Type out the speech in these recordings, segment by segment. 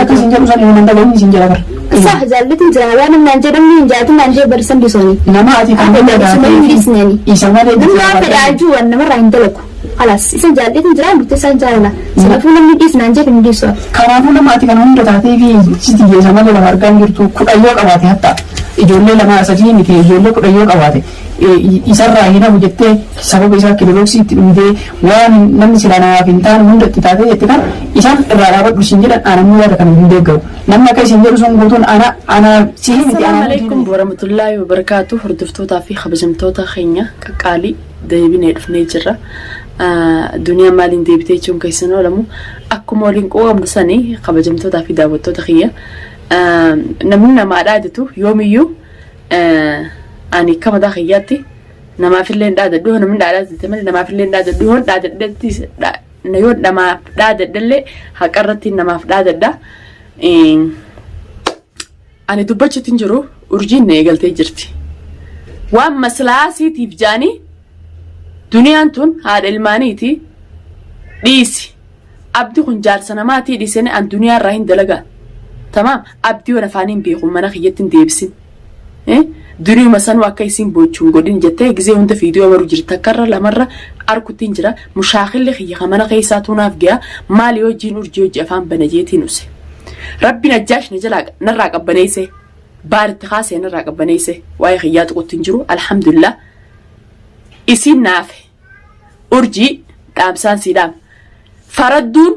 Akka isin jedhu san hin dhaga'in isin jedha bara. Sah jaallatin jira waan namni naan jedhamni hin jaallatin naan jee barsan dhiisoni. Nama ati kan Akka hunda jaallatuma hin taatee dhiisneni. isa malee Namni waan fedhe ajuu waan namarraa hin dalagu. Khalaas isan jaallatin jira murtee isaan jaalala. Sanaafuu namni dhiis naan jedhe hin dhiisu. Kanaafuu nama ati kana hunda taatee fi siti isa malee lafa argaa hin jirtu 10 yoo qabaate, hatta ijoollee lama sadii miti, ijoollee 10 yoo qabaate isarraa hin hafu jettee, sababa isaa kilorooksii itti dhugdee, waan namni silaa namaaf hin taane hunda itti taatee jette, kan isaan irraa dhaabadhu isin jedhan, ana immoo yaada kana hin deeggaru. Namni akka isin jedhu sun guutuun ana sihi miti. Assalaamu ana alaikum warahmatullaahi wabarakaatu. Hordoftootaa fi kabajamtoota keenya qaqqaalii, deebinee dhufnee jirra. Duniyaa maaliin deebitee jechuun keessan oolamu, akkuma waliin quuqamnu sanii, kabajamtootaa fi daawwattoota kiyya, namni namaa dhaadatu yoomiyyuu ani akka mataa kiyyaatti namaafillee hin dhaadadhu. Namni dhaadate malee namaafillee hin dhaadadhu. Yoon dhaadadhetti, yoo namaaf dhaadadhellee haqa irratti namaaf dhaadadha. Ani dubbachuutti hin jiru, urjiin na eegaltee jirti. Waan maslaasiitiif jedhanii duniyaan tun haadha ilmaaniiti, dhiisi. Abdi kun jaarsa namaatii, dhiisanii an duniyaa irraa hin dalagaa. Tamaam, abdii waan afaaniin beeku mana kiyyatti hin deebisin. Duniyuma sanuu akka isiin boochuun godhin jettee gizee hunda viidiyoo maru jirti, takkarra lamarra arkutti hin jira. Mushaakilli kiyya kan mana keessaa tuunaaf ga'a maali hojiin urjii hojii afaan bana jeetiin use. Rabbi najjaash na jalaa narraa qabbaneesse, baaritti kaasee narraa qabbaneesse, waa'ee kiyyaa tuqutti hin jiru, alhamdulillah. Isiin naafe urjii dhaamsaan sii dhaama. Faradduun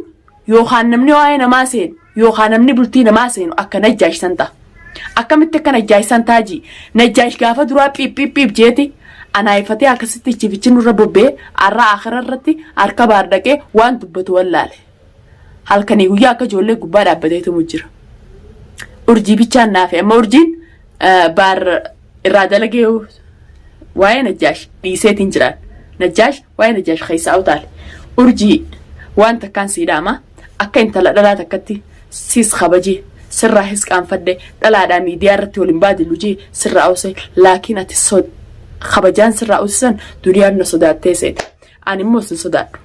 yookaan namni waa'ee namaa seenu yookaan namni bultii namaa seenu akka najjaash san ta'a. Akkamitti akka najjaash san taajii? Najjaash gaafa duraa phiip phiip phiip jeeti anaayifatee akkasitti ichifichi nurra bobbee arraa akira irratti harka baar dhaqee waan dubbatu wallaale. Halkanii guyyaa akka ijoollee gubbaa dhaabbateetu jira. Urjii bichaan naafe, amma urjiin baar irraa dalagee waa'ee najjaash dhiiseetiin jiraan. Najjaash, waa'ee najjaash keessaa utaale. Urjii, waan takkaan sii dhaama, akka intala dhalaa takkatti siis kabaje, sirraa his qaanfadhe, dhalaadhaa miidiyaa irratti waliin baadilu jee sirraa use, laakiin ati kabajaan sirraa usisan duniyaan na sodaattee seete. Ani immoo sin sodaadhu.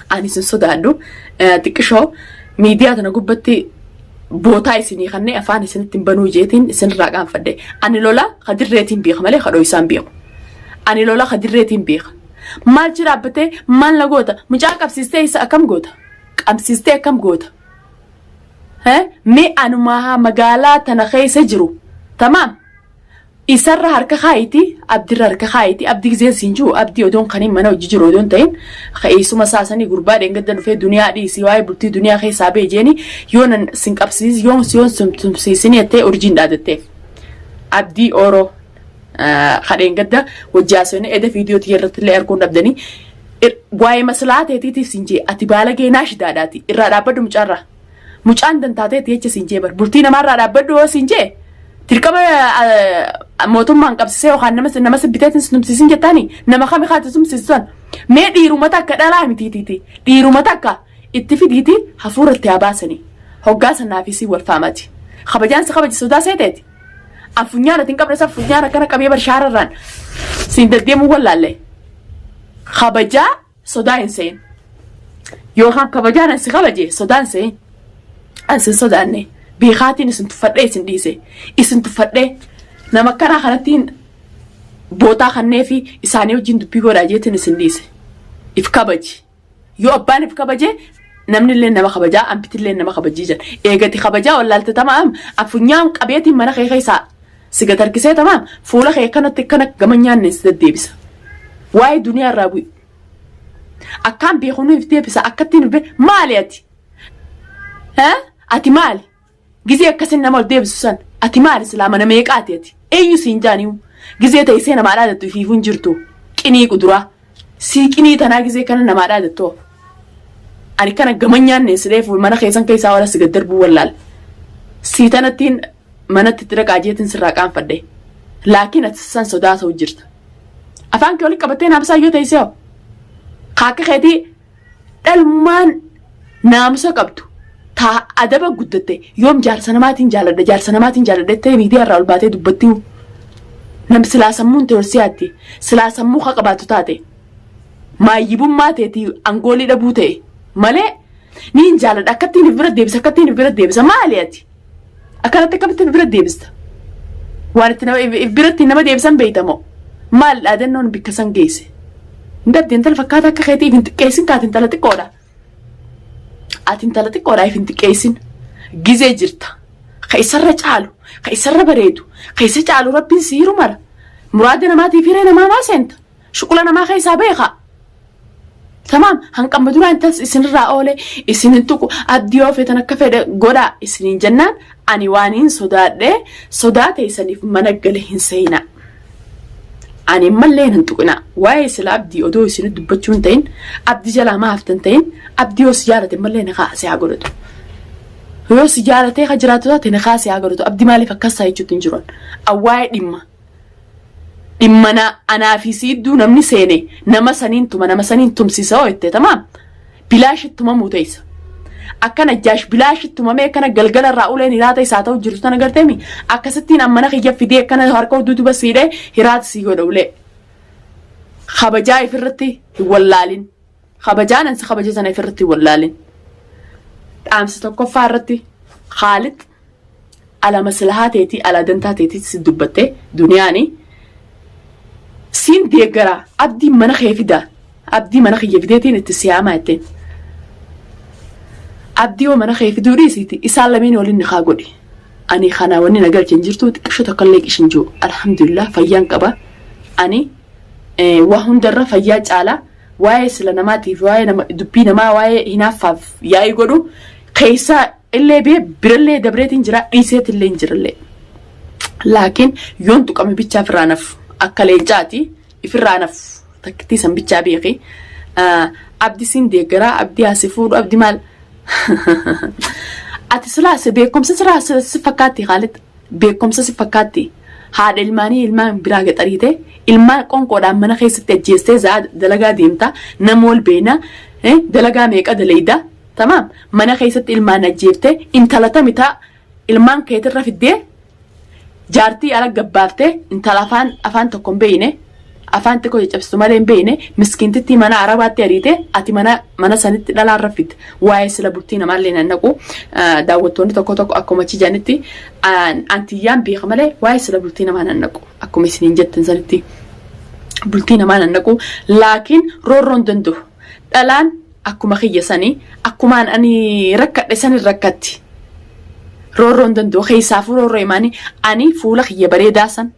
Ani sin sodaadhu. Xiqqishoo miidiyaa tana gubbatti bootaa isinii kannee afaan isinitti hin banuu jeetiin isinirraa qaanfadhe. Ani lola kadirreetiin beeka malee kadhoo isaan beeku. Ani lola kadirreetiin beeka. Maal jira dhaabbatee maal na goota? Mucaa qabsiistee isa akkam goota? Qabsiistee akkam goota? Mee anumaa magaalaa tana keessa jiru. Tamaam. Isarra harka kaayiti, abdirra harka kaayiti. Abdii gizeen siin jiru, abdii odoon kaniin mana hojii jiru odoon ta'in, ka'eessuma saasanii gurbaa dheengadda dhufee duniyaa dhiisii, waa'ee bultii duniyaa keessaa ba'e jeeni, yoo nan sin qabsiis, yoon yoon tumsiisinii jettee urjiin dhaadatteef. Abdii ooroo kadheengadda hojii haasofne eda viidiyoo tiyya irratti illee arguun dhabdanii waa'ee maslaa teetiitiif siin jee, ati baalagee naashidaadhaati, irraa dhaabbadhu mucaarraa. Mucaan dantaateeti jecha siin jee bar, bultii namaarraa dhaabbadhu yoo siin jee, dirqama mootummaan qabsisee yookaan nama si biteetiin si tumsiisin jettaani, nama kami kaati tumsiisu san? Mee dhiiruma takka, dhalaa mitiitiiti, dhiiruma takka itti fidiiti hafuura itti haa baasanii, hoggaa sanaa fi si wal faamati. Kabajaan si kabaji sodaa seeteeti. An funyaan ati hin qabne san funyaan akkana qabee bar shaararraan siin deddeemuu wallaalle. Kabajaa sodaa hin se'in. Yookaan kabajaan an si kabaje sodaa hin se'in. An sin sodaanne, beekaatiin isin tuffadhee isin dhiise. Isin tuffadhee nama akkanaa kanattiin bootaa kannee fi isaanii wajjin dubbii godhaa jeetiin isin dhiise. If kabaji. Yoo abbaan if kabaje namni illee nama kabajaa, ambitillee nama kabajii jedha. Eegati kabajaa wallaalte, tamaam, an funyaan qabeetiin mana kee keessaa si gad harkisee, tamaam, fuula kee kanatti akkana gama nyaanne si deddeebisa. Waa'ee duniyaa irraa bu'i. Akkaan beeku nuuf deebisa, akkattiin nuuf maali ati? Ati maali? Gizee akkasin nama ol deebisu san ati maali silaa? Mana meeqaati ati? Eenyu siin jaaniyu? Gizee teessee namaa dhaadattu ifiifuu hin jirtu. Qinii kuduraa. Sii qinii tanaa gizee kana namaa dhaadattu. Ani kana gama nyaanne si dheefu mana keessan keessaa wala si gad darbuu wallaal. Sii tanattiin manatti itti dhaqaa jeetiin sirraa qaanfadhe. Laakiin ati san sodaa ta'u jirta. Afaan kee walitti qabattee naamsaa yoo teessee hoo? Kaakka keetii dhalummaan naamusa qabdu taa adaba guddatte yoom jaarsa namaatiin jaaladha, jaarsa namaatiin jaaladha jettee miidiyaa irraa ol baatee dubbattiu? Nam silaa sammuun ta'e ol siyaatti, silaa sammuu haa qabaattu taate, maayyibummaa teetii angoolii dhabuu ta'e malee. Niin jaaladha akkattiin if bira deebisa akkattiin if bira deebisa maali ati? Akkanatti akkamitti if bira deebista? Waan itti nama if biratti nama deebisan beeytamoo? Maal dhaadannoon bikka san geesse? Hin dhabde intala fakkaata akka keetii if hin xiqqeessin kaati intala xiqqoodha. Ati intala xiqqoodha if hin xiqqeessin. Gizee jirta. Ka isarra caalu, ka isarra bareedu, ka isa caalu rabbiin si hiru mara. Muraada namaatiif hiree namaa maa seenta? Shuqula namaa keessaa beekaa. Tamaam hanqamma duraa intas isinirraa oole isin hin tuqu abdii yoo feetan akka fedhe godhaa isiniin jennaan ani waan hin sodaadhe sodaa teessaniif mana gale hin seenaa. Ani ammallee hin tuqinaa waa'ee sila abdii odoo isin dubbachuu hin ta'in abdii jalaa maa haftan ta'in abdii yoo si jaalate ammallee ni kaasee haa godhatu. Yoo si jaalatee ka jiraatu taate ni kaasee haa godhatu abdii maaliif akkas ta'a jechuutti hin jiru. Waa'ee dhimma. Dhimma na anaa fi si idduu namni seene nama saniin tuma nama saniin tumsisa hoo jette tamaam bilaashitti tumamuu teessa. Akka najjaash bilaashitti tumamee akkana galgala irraa uleen hiraata isaa ta'u jirtu tana garteemi akkasittiin ammana kiyya fidee akkana harka duuba siidhee hiraata sii godha ulee. Kabajaa ifirratti hin wallaalin. Kabajaan ansi kabaja sana ifirratti hin wallaalin. Dhaamsa tokkoffaa irratti Khaalid ala maslahaa teetii ala dantaa teetii si dubbatte duniyaani siin deeggara abdii mana kee fida abdii mana kiyya fideetiin itti siyaamaa jetteen abdii yoo mana kee fiduu dhiisiiti isaan lameen waliin nikaa godhi ani kana wanni na galche hin jirtu xiqqisho tokko illee qishin jiru alhamdulillah fayyaan qaba ani waa hundarra fayyaa caalaa waa'ee sila namaatiif waa'ee nama dubbii namaa waa'ee hinaaffaaf yaa'ii godhu keessaa illee bee birallee dabreetiin jira dhiiseetillee hin jirallee. Laakiin yoon tuqame bichaa ifirraa nafu akka leencaati ifirraa nafu takkittii san bichaa beeki. Abdi siin deeggaraa abdii asi fuudhu abdi maal ati silaa si beekumsa siraa si fakkaatti Khaalid beekumsa si fakkaatti haadha ilmaanii ilmaan biraa gaxariite ilmaan qonqoodhaan mana keessatti ajjeestee za'a dalagaa deemta nama wal beena dalagaa meeqa dalayda Tamaam mana keessatti ilmaan ajjeeftee intala tami taa ilmaan keetirra fiddee jaartii ala gabbaaftee intala afaan afaan tokko hin beeyne afaan xiqqoo caccabsitu malee hin beeyne miskiintittii mana arabaatti ariite ati mana mana sanitti dhalaarra fidde waa'ee sila bultii namaallee nan naqu daawwattoonni tokko tokko akkuma achi jedhanitti antiyyaan beeka malee waa'ee sila bultii namaa nan naqu akkuma isiniin jettan sanitti bultii namaa nan naqu laakiin roorroon danda'u dhalaan Akkuma kiyya sani akkumaan ani rakkadhe sanin rakkatti. Roorroo hin danda'u keessaafuu roorroo imaanii ani fuula kiyya bareedaa san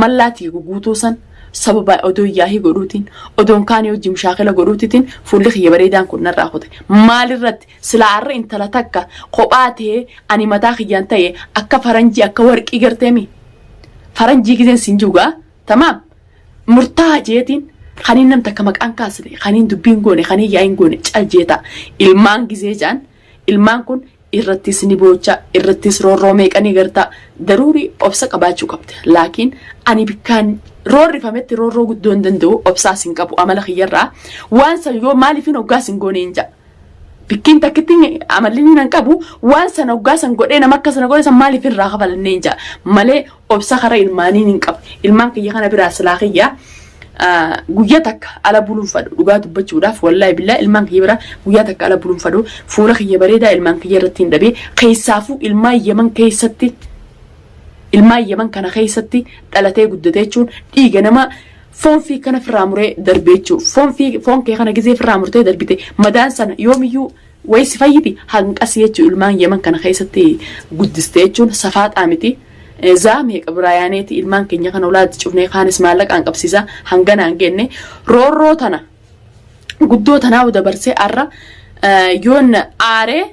mallaa tiyya guguutuu san sababa odoo yaahii godhuutiin odoon kaanii wajji mushaakila godhuutitiin fuulli kiyya bareedaan kun narraa kute. Maalirratti silaa arra intala takka kophaa ta'ee ani mataa kiyyaan ta'e akka faranjii akka warqii garteemi. Faranjii gizeen sin jugaa tamaam. Murtaaha jeetiin kaniin nam takka maqaan kaasne kaniin dubbiin goone kaniin yaa'iin goone cal jeeta ilmaan gizee jaan ilmaan kun irrattis ni boocha irrattis roorroo meeqa ni garta daruurii obsa qabaachuu qabda laakiin ani bikkaan roorrifametti roorroo guddoo hin danda'u obsaas hin qabu amala kiyyarraa waan san yoo maaliifin hoggaas hin goone hin ja'a Bikkiin takkitti amalli inni nan qabu waan sana hoggaa san godhee nama akka sana godhe san maaliif irraa kafalannee hin ja'a malee obsa kara ilmaaniin hin qabu. Ilmaan kiyya kana biraa silaa kiyya guyyaa takka ala buluun fadhu dhugaa dubbachuudhaaf wallaahi billaa ilmaan kiyya biraa guyyaa takka ala buluun fadhu fuula kiyya bareedaa ilmaan kiyya irratti hin dhabee keessaafuu ilmaan yaman keessatti ilmaan yaman kana keessatti dhalatee guddate jechuun dhiiga nama Foon fi kana firraa muree darbe jechuu foon fi foon kee kana gizee firraa murtee darbite madaan sana yoomiyyuu wayi si fayyiti hanqasi jechuu ilmaan yeman kana keessatti guddiste jechuun safaaxaa miti. Zaa meeqa biraa yaaneeti ilmaan keenya kana ulaatti cufnee kaanis maallaqaan qabsiisa hanganaan geenne roorroo tana guddoo tanaa dabarsee arra yoon aaree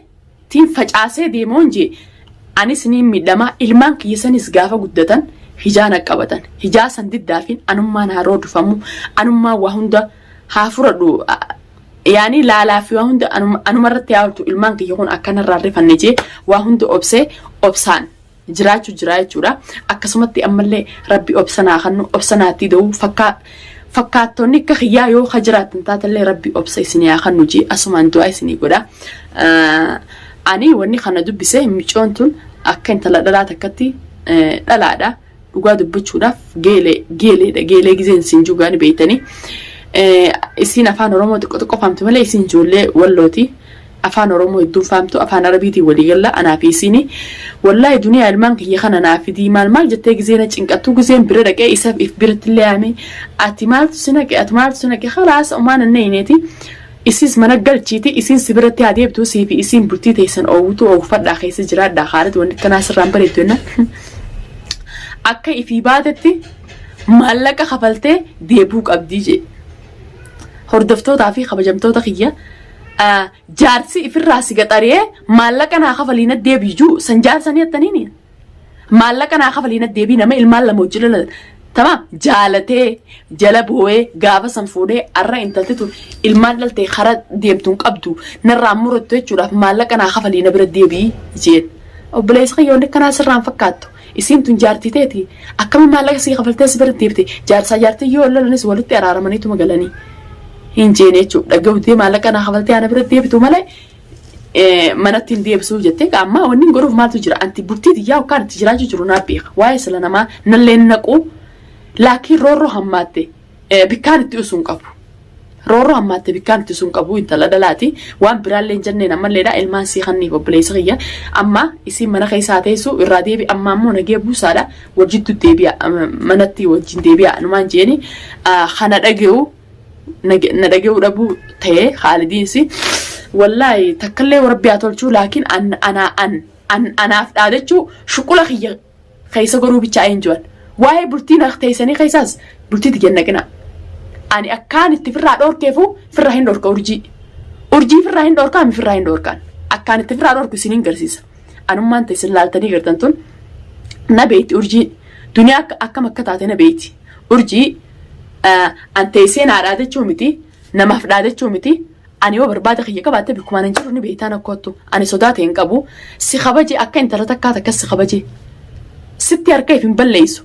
tiin facaasee deemoon jee anis niin miidhama ilmaan kiyya sanis gaafa guddatan hijaa na qabatan hijaa san diddaafin anummaan haa roorrifamu anummaan waa hunda haa furadhu yaani laalaa fi waa hunda anumarratti haa ooltu ilmaan kiyya kun akkanarraa rifanne jee waa hunda obsee obsaan jiraachuu jira jechuudha. Akkasumatti ammallee rabbi obsa naa kennu obsa naatti da'u fakkaa fakkaattonni akka kiyyaa yoo ka jiraattan taatellee rabbi obsa isinii haa kennu jee asumaan du'aa isinii godha. Ani wanni kana dubbise micoon tun akka intala dhalaa takkatti dhalaadha. Dhugaa dubbachuudhaaf geelee geeleedha geelee gizeen isin jugaa ni beeytanii. Isiin afaan Oromoo xiqqoo xiqqoo faamti malee isiin ijoollee wallooti. Afaan Oromoo hedduun faamtu afaan Arabiitiin walii galla anaa fi isiini. Wallaahi duniyaa ilmaan kiyya kana naa fidii maal maal jettee gizee na cinqattuu gizeen bira dhaqee isa if biratti illee yaame ati maaltu si naqe ati maaltu si naqe khalaas umaan hin neyneeti. Isiis mana galchiiti isiin si biratti haa deebtu sii fi isiin bultii teessan oowwutu oowwfadhaa keessa jiraadhaa Khaalid wanni akkanaa sirraan bareeddu jennaan. Akka ifii baatetti maallaqa kafaltee deebuu qabdii jee. Hordoftootaa fi kabajamtoota kiyya jaarsi ifirraa si gaxaree maallaqa naa kafalii na deebii juu san jaarsanii attaniini. Maallaqa naa kafalii na deebii nama ilmaan lama hojii dhalatan. Tamaam jaalatee jala boo'ee gaafa san fuudhee arra intalti tun ilmaan dhaltee kara deemtu hin qabdu narraa murattu jechuudhaaf maallaqa naa kafalii na bira deebii jeen. Obboleessa kiyya wanni akkanaa sirraan fakkaattu. Isiin tun jaartii teeti akkamiin maallaqa sii kafaltee si bira deebite jaarsaa jaartii yoo lolanis walitti araaramaniituma galanii hin jeene jechuudha. Dhaga'utee maallaqa naa kafaltee ana bira deebitu malee manatti hin deebisuu jettee ammaa wanni hin godhuuf maaltu jira anti bultii tiyyaa yookaan itti jiraachuu jiru naa beeka waa'ee sila namaa nallee naquu laakiin roorroo hammaatte bikkaan itti usuun qabu. Roorroo hammaatte bikkaan itti usuun qabu intala dhalaati waan biraallee hin jenneen ammalleedha ilmaan sii kanniif obboleessa kiyya amma isiin mana keessaa teessu irraa deebi amma ammoo nagee buusaadha wajjittu deebi'a manatti wajjin deebi'a numaan jeeni kana dhaga'u na dhaga'uu dhabuu ta'e Khaalidiinsi wallaahi takkallee rabbi haa tolchuu laakiin an anaa an an anaaf dhaadachuu shuqula kiyya keessa godhuu bichaa hin jiran waa'ee bultii na teessanii keessaas bultii tiyya naqina ani akkaan itti firraa dhoorkeefu firraa hin dhoorka urjii urjii firraa hin dhoorkaa mi firraa hin dhoorkaan akkaan itti firraa dhoorku isiniin garsiisa anummaan teessan laaltanii gartan tun na beeyti urjii duniyaa akkam akka taate na beeyti urjii an teessee naa dhaadachuu miti namaaf dhaadachuu miti ani yoo barbaada kiyya qabaatte bikkumaan hin jiru ni beektaan akkoottu ani sodaate hin qabu si kabaje akka intala takkaa takkas si kabaje sitti harka if hin balleessu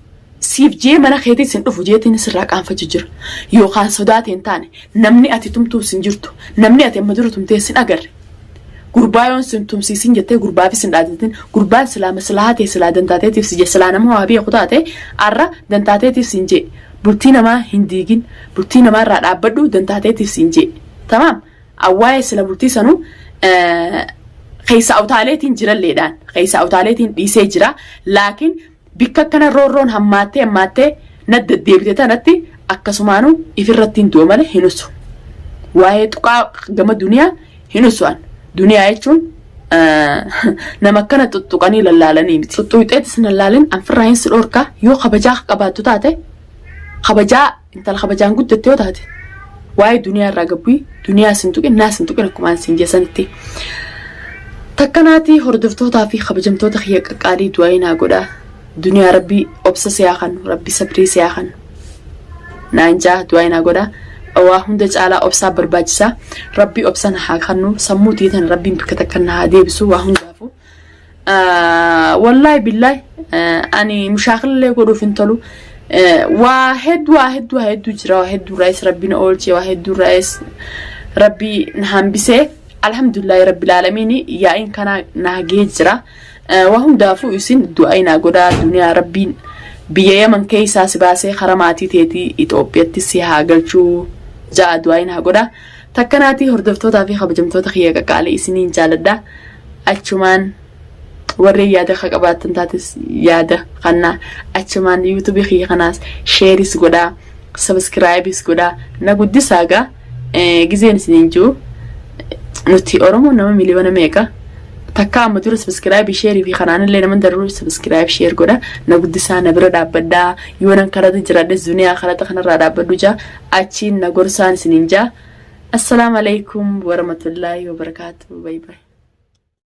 siif jee mana keetii sin dhufu jeetiin sirraa qaanfachu jira yookaan sodaate hin taane namni ati tumtuus hin jirtu namni ati amma dura tumtee sin agarre gurbaa yoon sin tumsiisin jettee gurbaafis hin dhaadatin gurbaan silaa maslahaa ta'e silaa dantaateetiif si jee silaa nama waa beeku taate arra dantaateetiif sin jee bultii namaa hin diigin bultii namaa irraa dhaabbadhu dantaateetiif sin jee tamaam awwaa'ee sila bultii sanuu keessa utaaleetiin jiralleedhaan keessa utaaleetiin dhiisee jira laakiin bikka akkana roorroon hammaattee hammaattee na deddeebite tanatti akkasumaanuu ifirratti hin du'u malee hin usu. Waa'ee tuqaa gama duniyaa hin usu an. Duniyaa jechuun nama akkana tuttuqanii lallaalanii miti. Tuttuqxeetis hin lallaalin anfirraa hin si dhorka yoo kabajaa qabaattu taate kabajaa intala kabajaan guddatte yoo taate waa'ee duniyaa irraa gabbu'i duniyaa sin tuqin naas hin tuqin akkuma sin jeessanitti. Takkanaatii hordoftootaa fi kabajamtoota kiyya qaqqaalii du'aa naa godhaa. Duniyaa rabbi obsa siyaa kanu rabbi sabrii siyaa kanu. Naan jaa du'aa naa godhaa. Waa hunda caalaa obsaa barbaachisaa. Rabbi obsa na haa kennu sammuu tiitan rabbiin bakka takka na haa deebisu waa hundaafuu. Wallaahi billaahi ani mushaakillee godhuuf hin tolu. Waa hedduu waa hedduu waa hedduu jira waa hedduu irraayis rabbi na oolche waa hedduu irraayis rabbi na hambisee alhamdulillahi rabbil aalamiin yaa'iin kana na hagee jira. Waa hundaafuu isin du'aa naa godhaa duniyaa rabbiin biyya Yaman keessaa si baasee karaa maatii teetii Itoophiyaatti si haa galchuu ja'a du'aa naa godhaa. Takkanaatii hordoftootaa fi kabajamtoota kiyya qaqqaalii isiniin jaaladha. Achumaan warreen yaada akka qabaattan taates yaada kannaa achumaan yuutuubii kiyya kanaas sheeris godhaa sabskiraayibis godhaa na guddisaa gaa gizeen isiniin jiru nuti Oromoo nama miliyoona meeqa takka amma dura sabskiraayibii sheerii fi kanaan illee nama daruu sabskiraayib sheer godha na guddisaa na bira dhaabbadhaa yoo nan karata jiraadhes duniyaa karata kanarraa dhaabbadhu jaa achiin na gorsaan isiniin jaa. Assalaamu alaikum warahmatullaahi wabarakaatu. Bay bay.